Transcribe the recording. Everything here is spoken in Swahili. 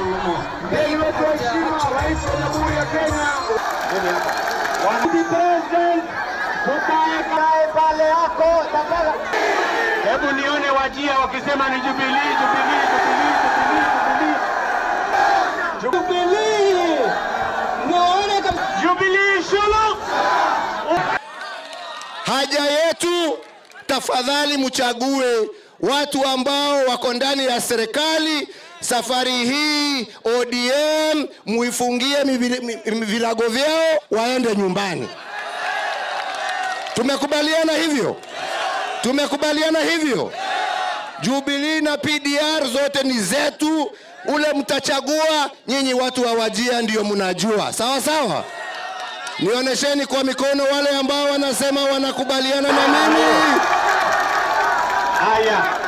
Mgeni wetu wa heshima, Rais wa Jamhuri ya Kenya. President, tukae pale yako tafadhali. Hebu nione Wajia wakisema ni Jubilee, Jubilee, Jubilee, Jubilee, Jubilee. Jubilee. Nione kama Jubilee shulu. Haja yetu, tafadhali mchague watu ambao wako ndani ya serikali. Safari hii ODM muifungie virago vyao waende nyumbani. Tumekubaliana hivyo? Tumekubaliana hivyo? Jubilee na PDR zote ni zetu. Ule mtachagua nyinyi watu wa Wajia ndio mnajua. Sawa sawa? Nionesheni kwa mikono wale ambao wanasema wanakubaliana na mimi. Haya.